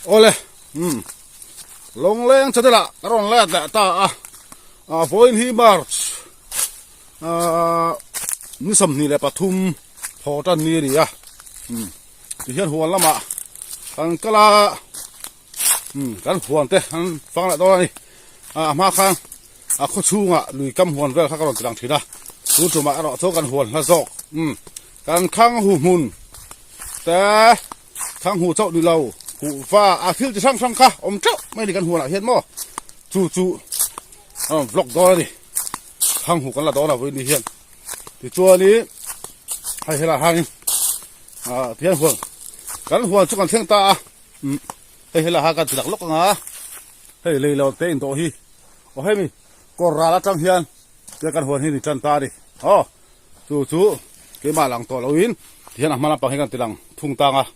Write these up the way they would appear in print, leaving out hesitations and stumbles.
Awle umm Lawngleng channel ah ka rawn let leh ta a, ah vawiin hi March ah ni 23 thaw tan ni a ni a, umm tihian huan lamah kan kal a, umm kan huan te an fang leh dawn a ni, ah a hma khan a khaw chhungah lui kam huan vel kha ka rawn ti lang thin a, tun tumah erawh chuan kan huan hla zawk umm kan khang hu hmun te. Thang hu chauh ni lo, huh va a thil chi hrang hrang kha awm teuh mai a ni kan huanah hian maw chu chu a rawn vlog dawn a ni. Thang hu kan la dawn a vawiin ni hian tichuanin hei helaiah hianin ah tihian huan kan huan chu kan thleng ta a umm hei helaiah hian kan ti lak lawk ang a hei lei lo te indawh hi aw hemi kawr ral atang hian tia kan huan hi ni tan ta a ni aw. Chu chu keimah lang tawh loin tihian a hma lampang hi kan ti lang thung tang a.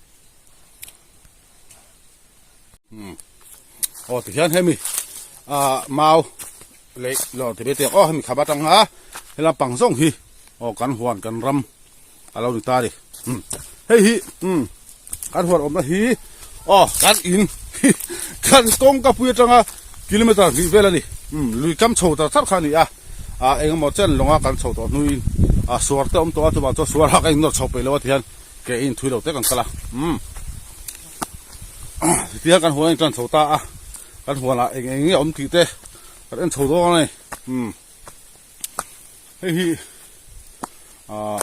Hmm. Aw tihian hemi ah mau leh lawr ti bete aw hemi khaba tang a he lampang zawng hi aw kan huan kan ram a lo ni ta ni. Hmm. Hei hi hmm kan huan awmna hi aw kan in kan kawngka pui atanga kilometer hnih vel a ni. Hmm lui kam chho tar thar kha a ni a. ah eng emaw chen lawnga kan chho tawh hnuin ah suar te a awm tawh a chuvang chuan suar ah ka innawr chho peih lo a tihian ke in thui lo te kan kal a umm tihian kan huan a intan chho ta a kan huan ah eng eng nge awm tih te kan en chho dawn a ni umm hei hi ah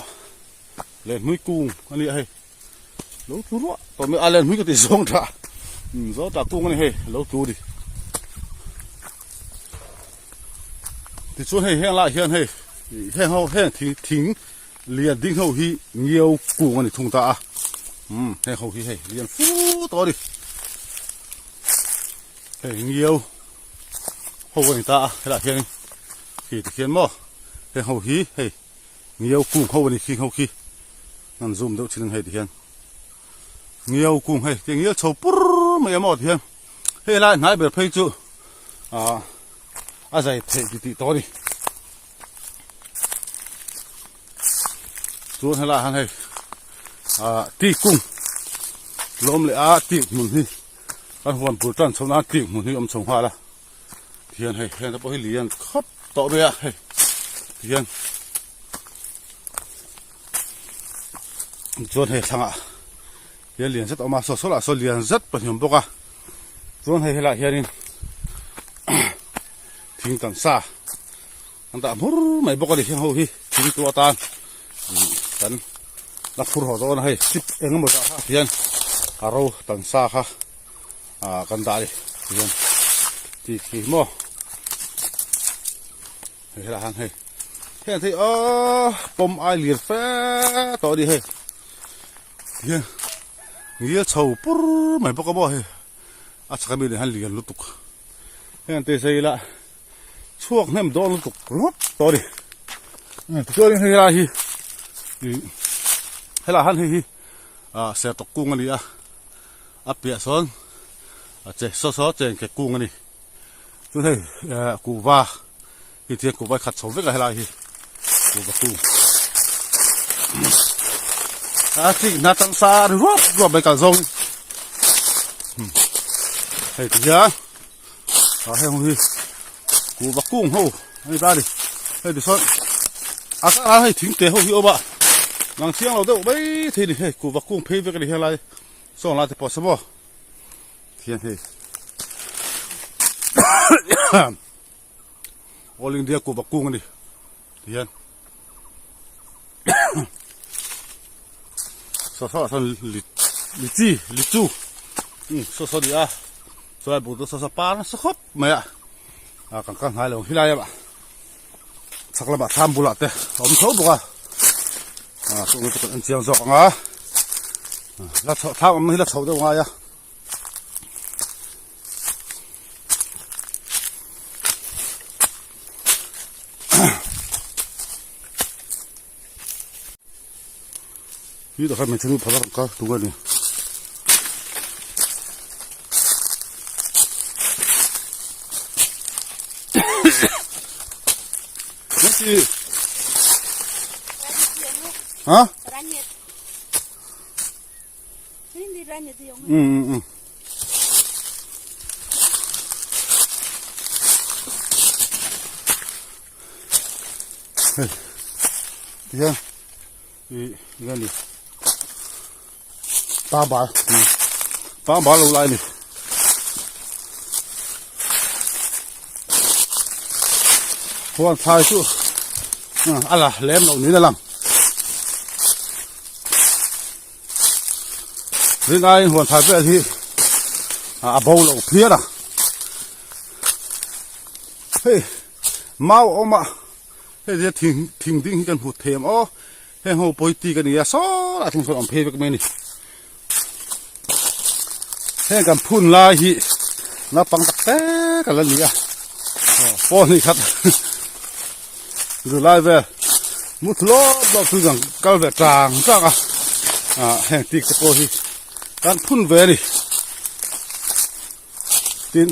lenhmui kung a ni a hei lo tlu ruah tawh mai a lenhmui ka ti zawng tha umm zawng tah kung a ni hei lo tlu a ni. Tichuan hei heng lai hian hei heng ho heng thing thing lian ding ho hi ngiau kung a ni thung ta a umm heng ho hi hei lian fu tawh a ni hei ngiau ho a ni ta a helaiah hian khi tikhian maw heng ho hi hei ngiau kung ho a ni khing ho khi an zoom deuh thin ang hei tikhian ngiau kung hei tiang ngiau chho pur mai a maw tikhian hei lai hnai ber phei chu ah. a zai theih ti tih tawh a ni chuan helaiah hian hei ah ti kung lawm leh a ti hmun hi kan huan bul tan chho nan ti hmun hi awm chho nghal a tihian hei heng te pawh hi lian khawp tawh mai a hei tihian chuan hei thlangah hian lian zet a awm a saw saw lah saw lian zet pahnih a awm bawk a chuan hei helaiah hianin thing tan sa an dah hmur mai bawk a ni heng ho hi thing tu atan kan la phur haw dawn a hei chip eng emaw zah kha hian a ro tan sa kha ah kan dah a ni tihian ti khi maw hei helaiah hian hei heng thei aw pawm ai lir fe tawh a ni hei. Hian ngil chho pur mai bawk a maw hei a chhak ami leh hian lian lutuk heng te zai ila chhuak hnem dawn lutuk ringawt tawh a ni tichuanin hei lai hi ih helaiah hian hei hi ah sertawk kung a ni a a piah sawn a che saw saw chengkek kung a ni chuan hei eh kuhva Hei thian kuhva khat chho vek a helai hi kuhva kung a chik hna tang sa ri ruap ruap mai kal zawng in hei ti hian a heng hi kuhva kung ho ani ta ni hei ti sawn a karah hei thing te ho hi awm a lang chiang lo deuh mai thei ni hei kuhva kung phei vek a ni helai sawn lai te pawh saw maw thian hei. All India kuhva kung a ni tihian saw saw ah sawn li lichi lichu um saw saw a ni a chuan bul chu saw saw par nasa khawp mai a ah kan kal hnai lo ang helai ah chhak lamah thlam bulah te a awm tho bawk a ah chung chu kan en chiang zawk ang a la chhoh thlam awmna hi la chhoh deuh ngai a. Hi takah hmeichhe nu pakhat ka tuk a ni. Nancy. Ha? Hei tihian ih enge ni pangbal pangbal lo lai a ni. Huan thlai chu a la lem loh niin a lang. Rinaiin huan thlai vel hi a bo loh phian a. Hei mau a awm a hei zia thing thing ding hi kan hmu thei ang aw heng ho pawh hi tik a ni a saw lai thleng sawn a awm phei vek mai a ni heng kan phun lai hi naupang tak tak a la ni a aw pawl hnih khat zirlai vel mut lawp lawp chu kan kal ve tang tang a ah heng tik te pawh hi kan phun ve a ni tin.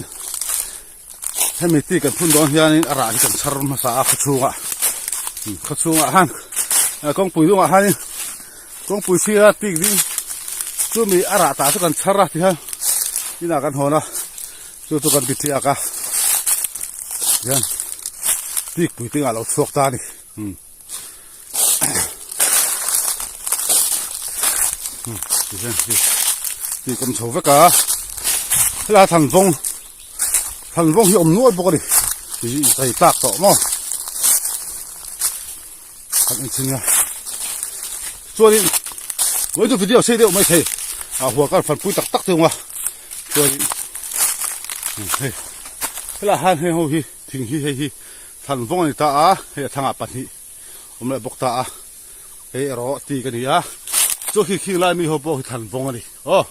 Hemi ti kan phun dawn hianin a rah hi kan chhar hmasa a khaw chhungah khaw chhungah han kawngpui dungah hianin kawngpui sira tik ding chumi a rah tah chu kan chhar a tihian inah kan hawn a chu chu kan ti chiak a tihian tik pui tingah a lo chhuak ta a ni. Tih kawm chho vek a helai than vawng than vawng hi awm nual bawk a ni ih zai tlak tawh maw kan en chhin a chuanin vawi chu video sei deuh mai thei a hual kan fanpui tak tak thung a chuanin hei helai han heng ho hi thing hi hei hi than vawng a ni ta a hei a thangah pahnih. awm leh bawk ta a hei erawh ti ka ni a chu khi khing lai mi ho pawh hi thlan vawng a ni aw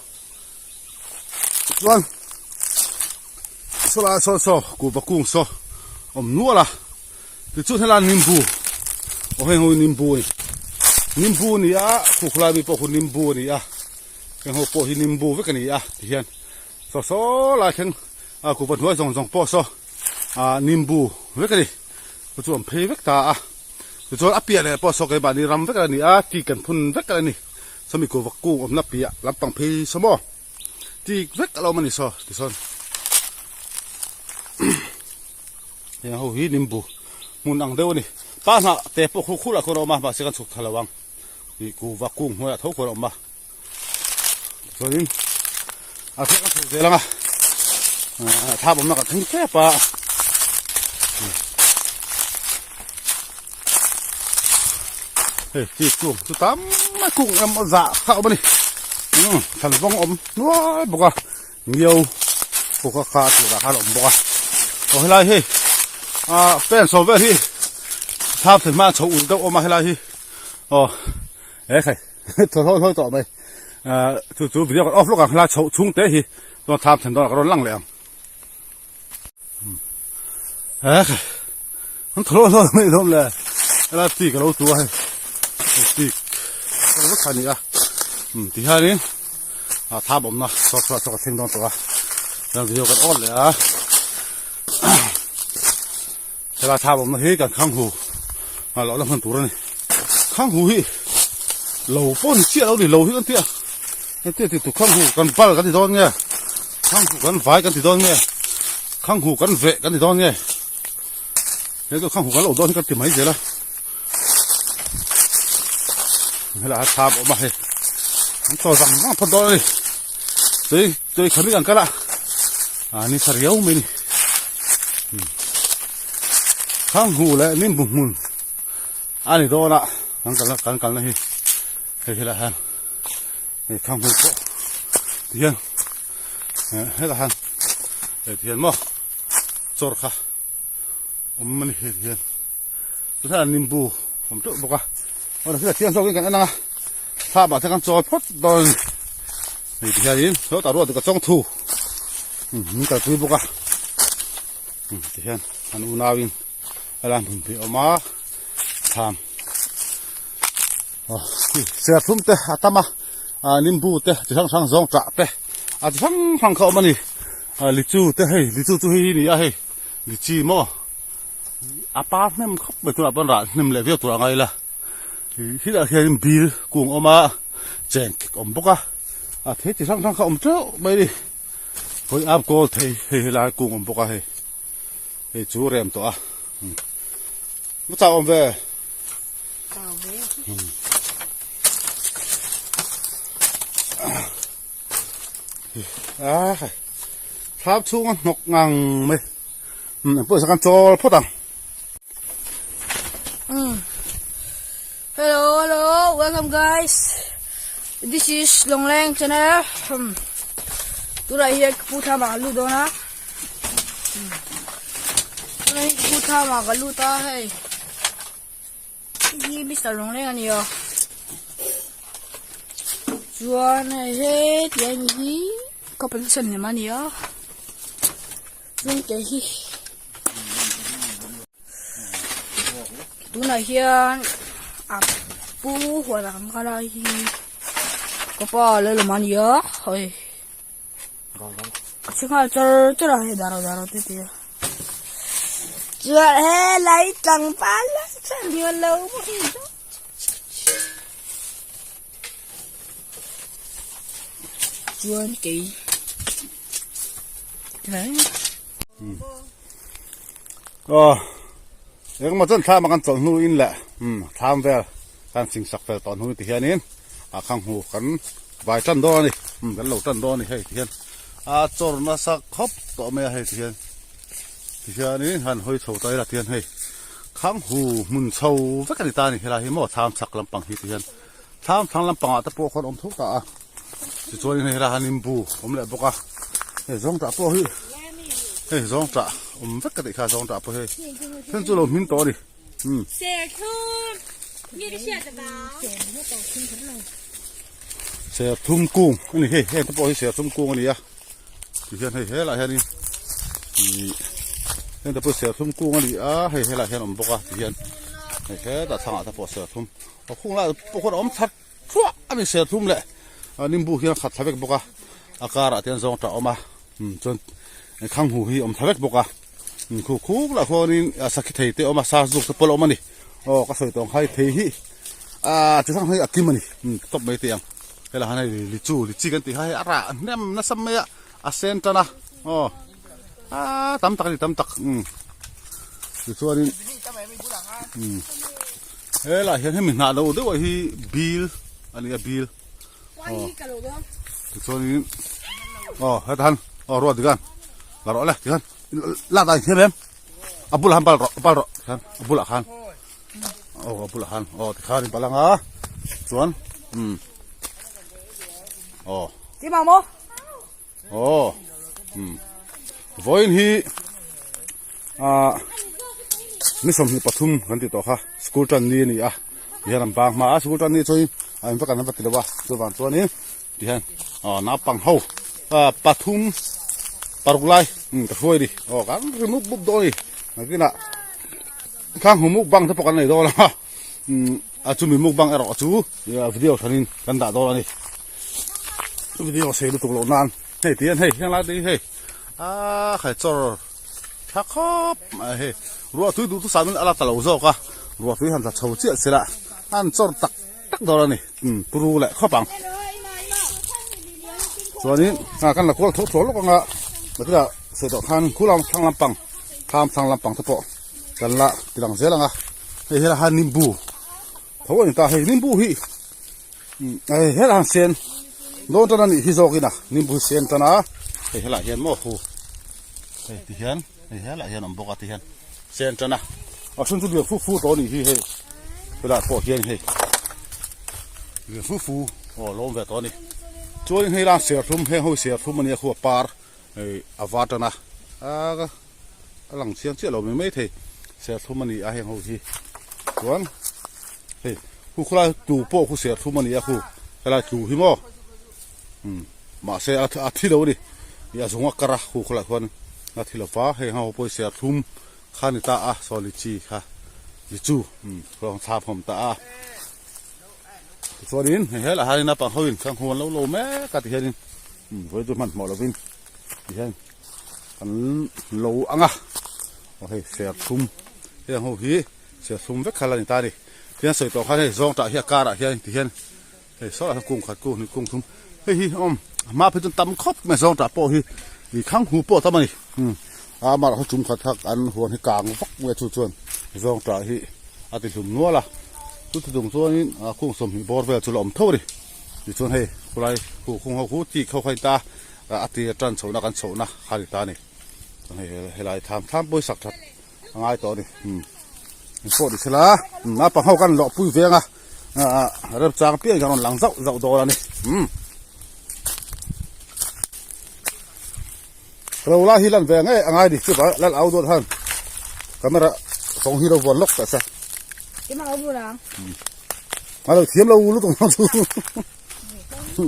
chuan sawlai saw saw kuhva kung saw awm nual a tichuan helai nimbu aw heng ho hi nimbu a ni nimbu a ni a khu khulai mi pawh khu nimbu a ni a heng ho pawh hi nimbu vek a ni a tihian saw saw lai thleng a kuhva hnuai zawng zawng pawh saw ah nimbu vek a ni chu chu an phei vek ta a tichuan a piah leh pawh saw keimahni ram vek a ni a tik kan phun vek a ni sawmi kuhva kung awmna piah lampang phei saw maw tik vek a lo awm a ni saw tichuan heng ho hi nimbu hmun ang deuh a ni pa hnah te pawh khu khulah khuan a awm a mahse kan chhuk thla lo ang ih kuhva kung hnuaiah tho khuan a awm a. Chuanin a thlen a chho zel ang a thap awmna ka thleng tep a hei chi kung chu tam mai kung em a zah kha awm a ni thlan vawng awm nual bawk a miau pawh kha kha turah khan a awm bawk a aw helai hi ah pen saw vel hi thap thlen hma chho ul deuh awm a helai hi aw he khai. Thaw hlawi hlawi tawh mai. Chu chu video kan off lawk ang helai chhoh chhung te hi chuan thlam then dawnah ka rawn lang leh ang. He an thaw hlawi hlawi mai lawm le. Helai ti ka lo tu a hei. Ti ka lo kha ni a. Ti hianin a thlam awmna chhuak chhuak chhuak a thleng dawn tawh a. Chuan video kan on leh a. Helai thlam awmna hi kan khang hu nghah loh na hman tur a ni. Khang hu hi lo pawh ni chiah lo ni lo hi kan tia kan tia ti tu khang hu kan bal kan ti dawn nge khang hu kan vai kan ti dawn nge khang hu kan veh kan ti dawn nge he chu khang hu kan lo dawn hi kan ti mai zel a helai a thlam awm a hei an chaw zang zang phawt dawn a ni tui tui khamik an kal a a ni sa riau mai ni. Khang hu leh nimbu hmun a ni dawn a kan kalna kan kalna hi hei helaiah hian hei khang hu pawh ti hian hetah hian hei ti hian maw chawr kha awm a ni hei ti hian tunah nimbu awm teuh bawk a aw thil a thiang zawkin kan en ang a thlamah te kan chawl phawt dawn a ni hei ti hianin sawtah ruat ka chawng thu min kalpui bawk a ti hian an unauin helai hmun pui a awm a thlam serthlum te a tam a nimbu te chi hrang hrang zawng tah te a chi hrang hrang kha a awm a ni lichu te hei lichu chu hei hi a ni a hei lichi maw. A par hnem khawp mai tunah pawn rah hnem leh viau tur a ngai la helaiah hianin bil kung a awm a cheng kek a awm bawk a a thei chi hrang hrang kha a awm teuh mai a ni hawi am kawl thei hei helai kung a awm bawk a hei hei chu rem tawh a va chau awm ve. A khai thlam chhunga hnawk ngang mai umm engpawh hi sawn khan chawl phawt ang. Hello hello welcome guys this is Longleng channel umm tunah hian ka pu thlamah ka lut dawn a tunah hian ka pu thlamah ka lut a hei. Hei hi Mister Lawngleng a ni a chuan hei heti a ni hi ka position lem a ni a chuan kei hi tunah hian a pu huan ang kha lai hi ka pa la lawm a ni a hei a chhi nghal char char a hei dar dar te te chuan helai tlangval la chuan hian lo chuan kei aw engemaw chuan thlam a kan chawlh hnu in leh thlam vel kan chingsak fel tawh hnu ti hianin a khang hmu kan Vai tan dawn a ni, umm kan lo tan dawn a ni hei ti hian a chawr nasa khawp tawh mai a hei ti hian ti hianin han hawi chho ta ila ti hian hei khang hu hmun chho vek a ni ta a ni helai hi maw thlam chhak lampang hi ti hian thlam thlang lampangah te pawh khawn awm tho ta a tichuanin hei helai hian nimbu awm leh bawk a hei zawng tah pawh hi hei zawng tah awm vek ka tih kha zawng tah pawh hei then chu lo hmin tawh a ni. Serthum kung a ni hei heng te pawh hi serthum kung a ni a tihian hei helaiah hianin ihh heng te pawh hi serthum kung a ni a hei helaiah hian a awm bawk a tihian hei hetah chhangah te pawh serthum a khung lai pawh khuan a awm that thluah a ni serthum leh nimbu hian a khat thla vek bawk a a karah te hian zawng tah a awm a chuan khanghu hi a awm thla vek bawk a. Khu khuk lah khuanin sakhi thei te a awm a sazuk te pawh a awm a ni aw ka sawi tawh ang khai thei hi ah chi hrang hrang hi a kim a ni tawp mai teh ang helai hian hei lichu lichi kan tih kha hei a rah hnem nasa mai a a sen tan a aw ah tam tak a ni tam tak umm tichuanin umm helaiah hian hemi hnah lo deuh ah hi bil a ni a bil aw tichuanin aw hetah hian aw ruat dik a la rawh le tikhan. La dan hiam em a bulah khan bal rawh bal rawh tikhan a bulah khan aw a bulah khan aw tikhan in bal anga chuan um aw ti mang maw aw um vawiin hi a ni 23 kan ti tawh kha school tan ni ani a tihian an bang hma a school tan ni chuan a in vek an va ti lo a chuvang chuanin Tihian aw naupang ho pathum paruk lai ka hruai a ni aw kan ri mup mup dawn a ni nakinah khang hu mukbang te pawh kan nei dawn a a chumi mukbang erawh chu video thanin kan dah dawn a ni video sei lutuk loh nan hei tihian hei heng lai te hi hei a khai chawr tha khawp mai hei ruah tui duh chu samin a la ta lo zawk a ruah tui han tla chho chiah sela an chawr tak tak dawn a ni turu leh khawp ang chuanin ah kan la kual tho tho lawk anga nakila sawi tawh khan khu lam thlang lampang thlam thlang lampang te pawh kan la ti lang zel anga hei helai hian nimbu tho a ni ta hei nimbu hi hei helai hian sen dawn tan a nih hi zawk in a nimbu hi sen tan a hei helai hian maw hu hei ti hian Hei helaiah hian awm bawk a tihian sen tan a a then chu lian fu fu tawh a nih hi hei helaiah pawh hian hei lian fu fu aw lo awm ve tawh a ni chuanin hei lang serthlum heng ho hi serthlum a nia khu a par hei a var tan a a a lang chiang chiah lo mai mai thei serthlum a ni a heng ho hi chuan hei khu khawlai tlu pawh khu serthlum a ni a khu helai tlu hi maw umm. Mahse a thi lo a ni. Ih a zung a kar a khu khawlaiah khuan a thi lo va, hei ho pawh hi serthlum kha a ni ta a, saw lichi kha lichu umm rawng thlap a awm ta a. Tichuanin hei helaiah hianin naupang hoin thlang hu an lo lo mek a tihianin umm vawi chu hmanhmawh lovin tihian an lo ang a, aw hei serthlum heng ho hi serthlum vek kha la ni ta a ni. Tihian sawi tawh khan hei zawngtah hi a karah hian tihian Hei sawtah hian kung khat kung hnih kung thum hei hi awm a hma phei chuan tam khawp mai zawng tah pawh hi ih khang hu pawh a tam a ni umm a amah erawh chu tum khat kha an huan hi kang vak mai a chu chuan zawng tah hi a ti hlum nual a. Chuti chung chuanin ah kung sawmhnih bawr vel chu la awm tho a ni. Tichuan hei khulai khu khung ho khu tik ho kha a ni ta a, a tir tan chhohna kan chhohna kha a ni ta a ni. Chuan hei helai tham tham pawh hi sak that a ngai tawh a ni. Umm in pawh ni sela naupang ho kan lawh pui veng a ah remchang piang hian rawn lang zauh zauh dawn a ni. Umm ro lai hi lan ve ngei a ngai a ni chuvang lal au dawn khan camera sawng hi lo vuan lawk ta se. A lo thiam lo lutuk ang chu.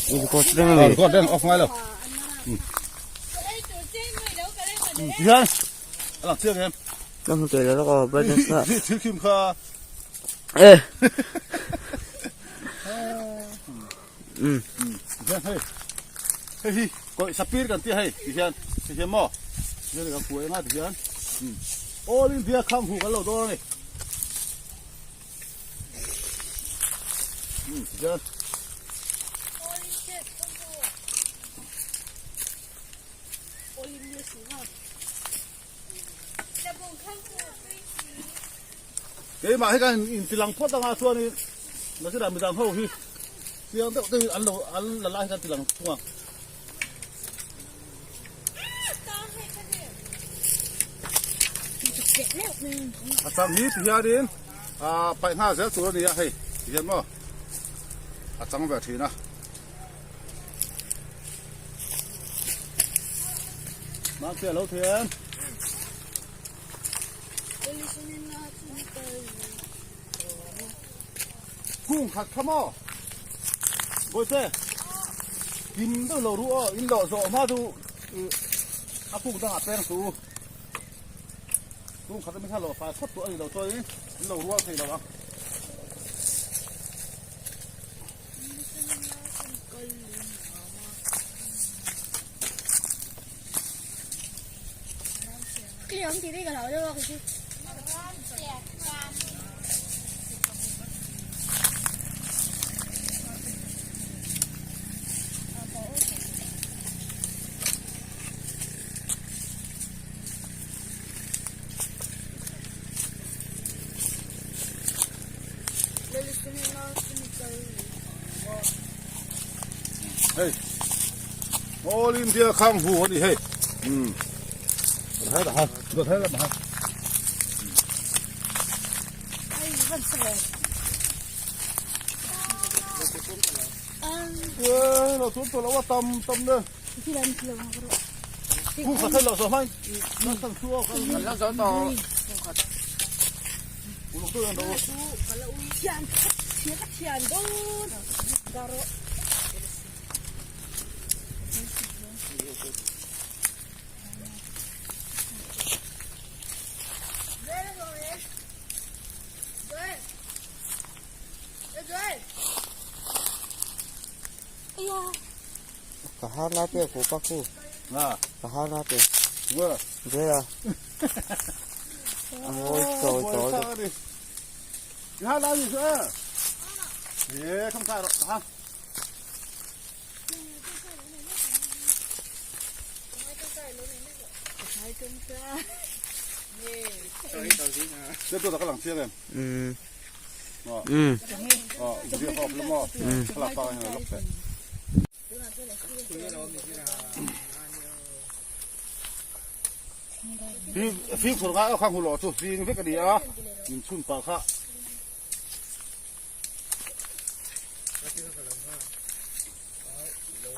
Record reng a mi. Record reng off ngai lo. Tihian a lang chiang em. Ka hmu thei lo lawk aw brightness kha. Thil khim kha. E. Tihian hei hei hi kawih sapir kan tia hei tihian tihian maw tihian kan kuai anga tihian all India khang hu kan lo dawn a ni tihian. Keimah hi kan intilang phawt anga chuanin Nazira midang ho hi chiang deuh deuhin an lo an la lai hi kan tilang thung ang. A chang hi ti hianin ah paih nghal zel tur a ni a hei ti hian maw a chang ve thin a. Mahse a lo thei em? Kung khat kha maw? Bawihte, kim deuh lo ru aw, in lawh zawh hma chu a kung dangah peng suh u. Kung khat ami kha lawh fai phawt tawh a ni lo chuanin in lo rual thei lo ang. Hei All India khang hu a ni hei umm dawt hai dawt hai lam ha Ê, nó xuống tôi nó tầm tầm đây. Không phải thay lọ rồi anh. Nó thằng chua. Nó gió to. Ka har na te ku pa ku. Ka har na te. Ve a. A ngawi chawi chawi. Ha la gì nữa? Ê, không sai rồi. Ha. Tiếp tục là các làng chia em. Ừ. Ờ. Ừ. Ờ, video họp lắm mà. Là pa này lốc sẽ. Fim khur ngai khang hulo chu zing vek ani a in chhun pah kha.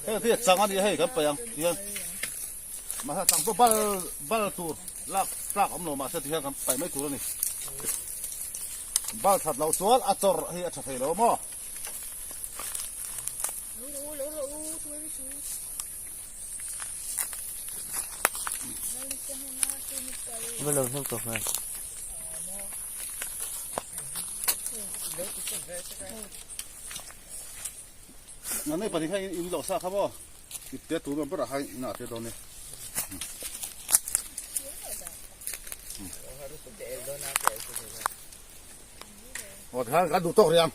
Hei hi chang ani hei kan paih ang tihian mahse chang pawh bal bal tur lak tlak awm lo mahse tihian kan paih mai tur ani bal that loh chuan a chawrh hi a tha thei lo maw. Va lo hnuk tawh hmel. Nang nei pahnih kha in loh sa kha maw? Ipte tur ber ah khan in ah te dawn e. Aw tikhan kan duh tawk rih ang.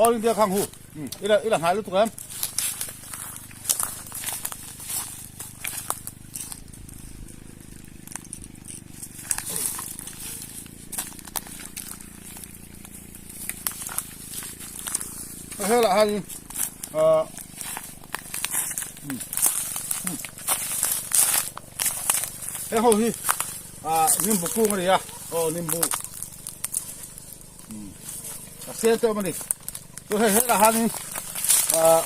All India khang hu. Ila ila hnai lutuk em. Helah hian ah he ho hi ah nimbu kung a ni a aw nimbu a sen te awm a ni chu hei helah hianin ah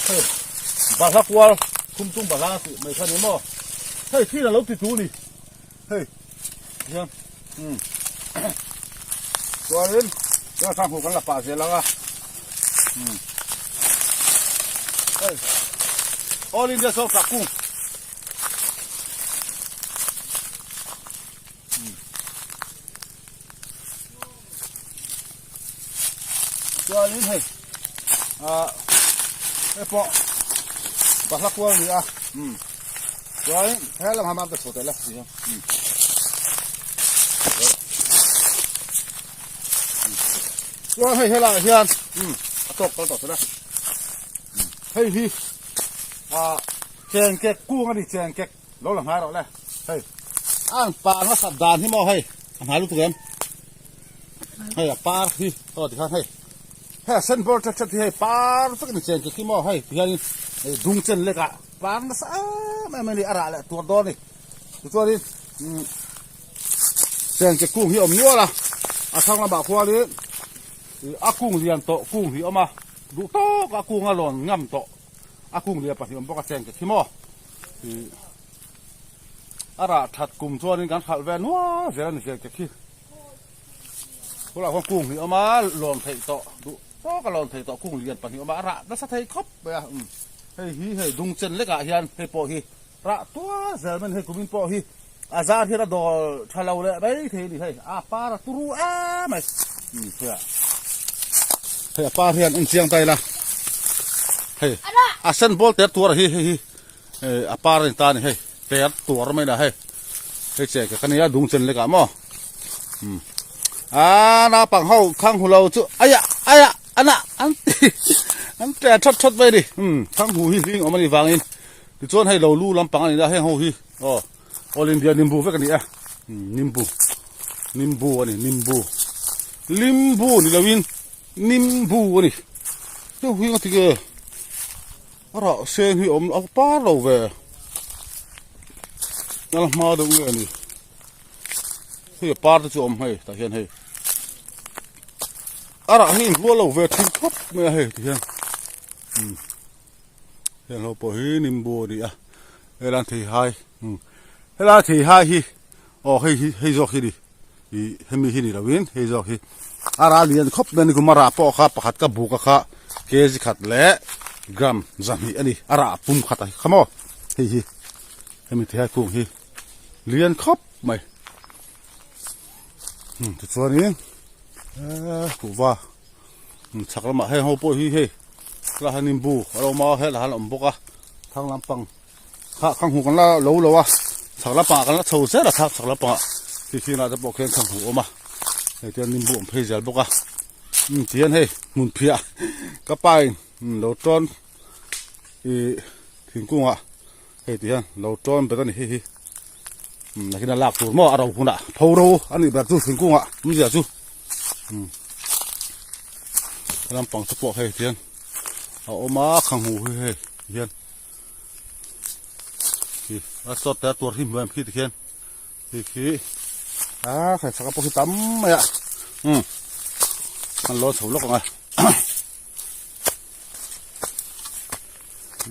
hei balhla kual khum chung balhla tih mai kha a ni maw hei thil a lo ti tu a ni hei hian um chuanin chuan hrang hmuh kan la pah zel ang a um hei all india sawm tak kung Chuanin hei ah hei pawh bahla kual a ni a umm chuanin he lam hama ka chhuah teh la ti hian umm chuan hei helaiah hian umm a tawk kal tawh teh la hei hi ah chengkek kung a ni chengkek. Lo la hnai rawh le. Hei an par hmasat dan hi maw hei a hnai lutuk em. Hei a par hi aw tikhan hei hei a sen bawr that that hi hei par vek a ni chen khi maw hei tihianin hei dung chen lek ah par nasa em em a ni a rah leh tur dawn a ni. Tichuanin umm chen ke kung hi a awm nual a a thlang lamah khuanin a kung lian tawh kung hi a awm a duh tawk a kung a lawn ngam tawh a kung lian pahnih awm bawk a chen ke khi maw. A rah that kum chuanin kan hralh ve nual zel a ni zel te khi. Bulah khuan kung hi a awm a, lawn theih tawh duh tawk a lawn theih tawh kung lian pahnih a awm a, a rah nasa thei khawp mai a. Hei hi hei dung chen lekah hian hei pawh hi rah tual zel mai a ni, hei kumin pawh hi a zar hian a dawl tha lo leh mai thei a ni hei, a par a turu em mai. Hei a par hian en chiang ta ila hei a sen bawl ter tuar hi hei hi. Hei a par a ni ta a ni hei ter tuar mai la hei hei che ka nia dung chen lek ah maw um a naupang ho khang hu lo chu aia aia ana an ti an tle that that mai a ni um khang hu hi hling awm a nih vangin tichuan hei lo lu lampang a ni a heng ho hi aw all india nimbu vek a ni a nimbu nimbu a ni nimbu limbu ni loin nimbu a ni heng hi nga ti nge. A rah sen hi awm a par lo ve a la hma deuh nge a ni hei a par te chu a awm hei tah hian hei a rah hi inrual lo ve thin khawp mai a hei ti hian umm heng ho pawh hi nimbu a ni a helai theihai umm helai theihai hi aw hei hi hei zawk hi a ni ih hemi hi ni lovin hei zawk hi a ral lian khawp mai a ni kum a rah pawh kha pakhat ka buk a kha kg khat leh gram zahnih a ni a rah pum khat a kha maw hei hi hemi thei kung hi lian khawp mai tichuanin eee kuhva chhak lamah heng ho pawh hi hei helaiah hian nimbu a lo awm a helaiah hian a awm bawk a thlang lampang. Kha khang hmuh kan la lo lo a chhak lampangah kan la chho zel a chhak chhak lampangah khi khi lah te pawh khian khang hmuh a awm a hei tian nimbu a awm phei zel bawk a umm tihian hei hmun phiah ka pa in lo tawn ih thingkungah hei tihian lo tawn bet a ni hei hi umm nakin a lak tur maw a ro hunah pho ro a nih ber chu thingkungah awmzia chu umm lampang te pawh hei tihian a awm a khang hmuh hi hei tihian. Khi a sawt te a tuar hi hmuh em khi tikhian khi khi a khai chhak a pawh khi tam mai a umm an lawn chho lawk ang a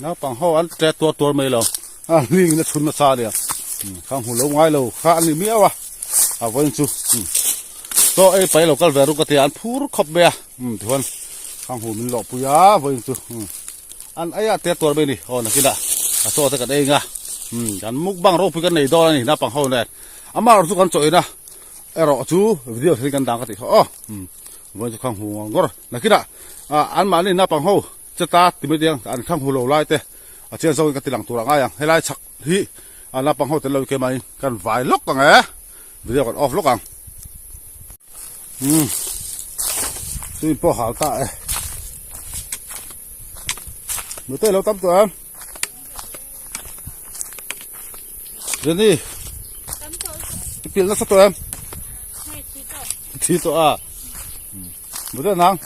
naupang ho an tle tuar tuar mai lo a hling in a chhun nasa a nia kha hmu lo ngai lo kha a ni miau a a vawiin chu umm chaw ei pai lo kal ve ruk a tia an phur khawp mai a umm tichuan kha hmu min lawhpui a vawiin chu umm. An aia ter tuar mai a ni. Aw nakinah a chaw te kan ei anga umm kan mukbang ropui kan nei dawn a ni naupang ho nen. Amah erawh chu kan chaw ina erawh chu video thil kan dang ka tih kha aw umm vawiin chu khang hu ngawr ngawr. Nakinah ah anmahni naupang ho che ta ti mai te ang an khang hu lo lai te a chian zawkin ka ti lang tur a ngai ang. Helai chhak hi a naupang ho tel lo keimah in kan vai lawk ang e video kan off lawk ang. Umm chumi pawh hal ta e. Nute lo tam tawh em? Jenny. I pil nasa tawh em? Thi tawh a. Nute nang.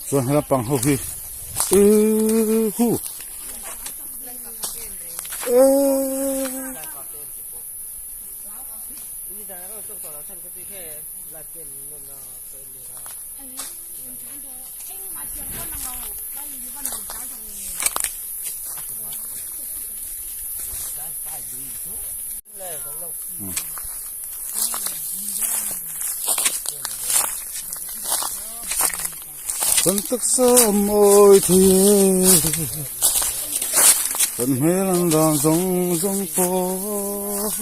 Chuan hela pang ho hi. Hu. Kan taksa a mawi thei e, kan hmel an dan zawng zawng pawh.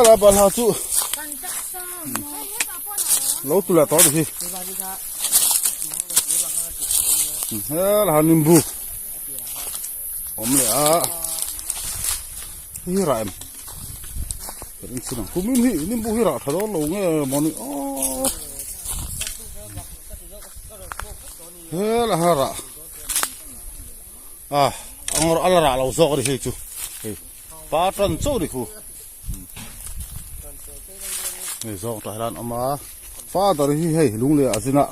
La balha chu lo tu leh tawh hi he la nimbu awm leh a hi rah em ka ring chin ang kumin hi nimbu hi rah tha dawn lo nge mawni aw he la ha rah a angawr a la rah lo zawk a ni hei chu hei pa tan chauh a ni khu hei zawng tah hian awm a father hi hei lung leh a zin a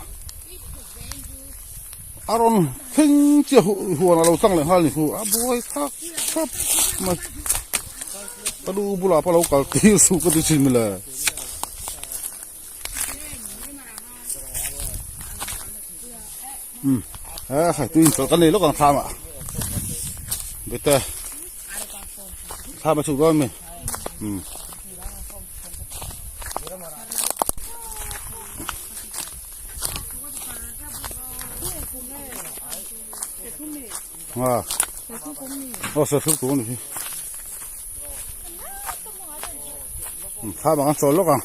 a rawn thleng chiah huan a lo tlang leh nghal ni khu a buai thak thap mai ka nu bulah pawh a lo kal tir suh ka ti thin mawle. Um eh khai tuin chawlh kan nei lawk ang thlam ah bete thlam a chhuk dawn mi um a aw serthlum kung a ni hi thlam ah kan chawl lawk ang.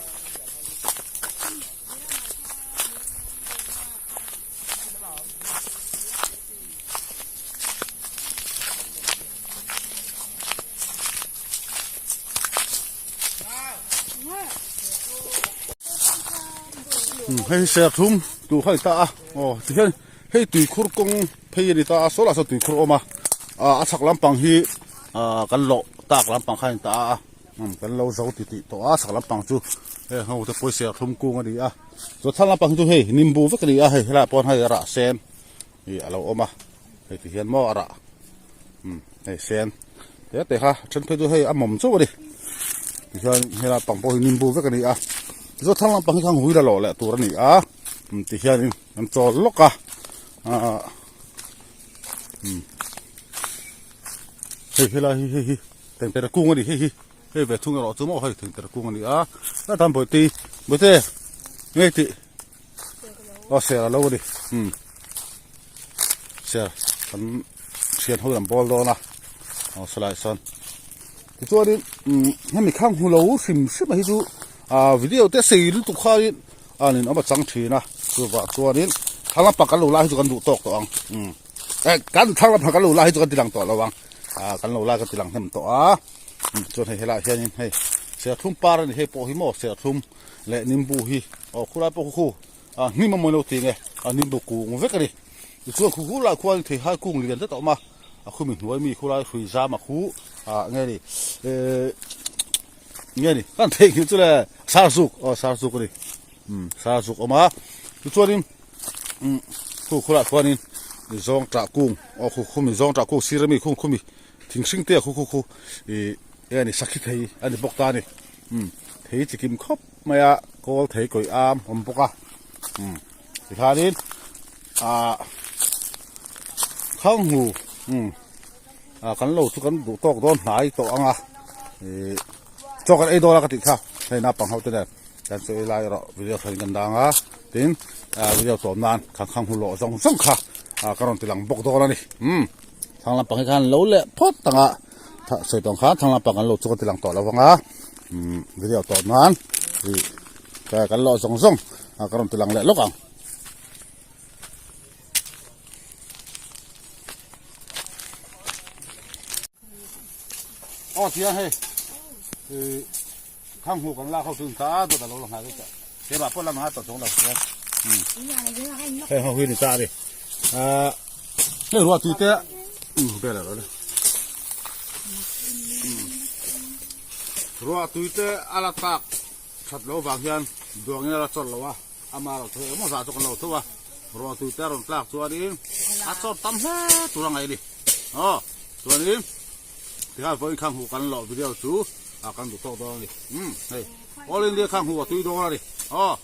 Hei serthlum tur kha a ni ta a aw tihian hei tuikhur kawng phei a ni ta a saw lah sawn tuikhur a awm a a chhak lampang hi ah kan lawh tak lampang kha a ni ta a. Kan lo zo ti tih tawh a chhak lampang chu heng ho te pawisa thlum kung a ni a chuan thlang lampang hi chu hei nimbu vek a ni a hei helaiah pawh hei a rah sen ih a lo awm a hei ti hian maw a rah umm hei sen te te kha a then phei chu hei a mawm chauh a ni tihian helai pang pawh hi nimbu vek a ni a tichuan thlang lampang hi kha ngui la lawh leh tur a ni a umm tihianin an chawl lawk a ahh umm hei helai hi hei hi. Thengter kung a ni hei hi hei ve thung erawh chu maw hei thengter kung a ni a tlai tan bawihte bawihte ngei tih aw ser a lo a ni umm ser kan thian ho in an bawl dawn a aw sawlai sawn tichuanin umm hemi khang hmu lo hrim hrim a hi chu ah video te sei lutuk khain a nin awm a chang thin a chuvah chuanin thlang lampang kan lo lai hi chu kan duh tawk tawh ang umm. Eh kan thlang lamah kan lo la hi chu kan ti lang tawh lo ang ah kan lo la kan ti lang hnem tawh a chuan hei helaiah hianin hei serthlum par a ni hei pawh hi maw serthlum leh nimbu hi aw khulai pawh khu ah hnim a mawi lo tih nge a nimbu kung vek a ni tichuan khu khulaiah khuan theihai kung lian zet a awm a a khumi hnuai mi khulai hrui zam a khu ah nge ni eh nge ni kan theihnghilh chu le sarzuk aw sarzuk a ni umm sarzuk a awm a tichuanin. Umm khu khulaiah khuanin zawng tah kung aw khu khumi zawng tah kung sir ami khung khumi thing hring te a khu khu khu ih eng a ni sakhi thei a ni bawk ta a ni umm thei chi kim khawp mai a kawl thei kawih am awm bawk a umm tikhanin ah khanghu umm ah kan lo chu kan duh tawk dawn hnai tawh ang a ih chaw kan ei dawn a ka tih kha hei naupang ho te nen. Kan chu lai erawh video hran kan dang a, tin video tawm nan khang khang hu lawh zawng zawng kha ka rawn ti lang bawk dawn a ni. Umm thlang lampang hi khan lo leh phawt ang a, sawi tawng khan thlang lampang kan lo chu kan ti lang tawh lo vang a, umm video tawm nan ih kan lawh zawng zawng ka rawn ti lang leh lawk ang. Aw tiang hei ih khang hmuh kan lak ho chu ta dawt a lo la nghal vek ta keimah pawh la nghal tawh chuang lo hian heng ho hi ni ta a ni ah hei ruah tui te um vel a lo le ruah tui te a la tak that loh vang hian duangin a la chawlh lo a ama lo thei emaw zah chu kan lo tho a ruah tui te a rawn tlak chuanin a chawt tam hle tur a ngaih a ni aw chuanin Tikhan vawiin khang huh kan lawh video chu a kan duh tawk dawn a ni. Umm hei All India khang huh a tui dawn a ni. Aw.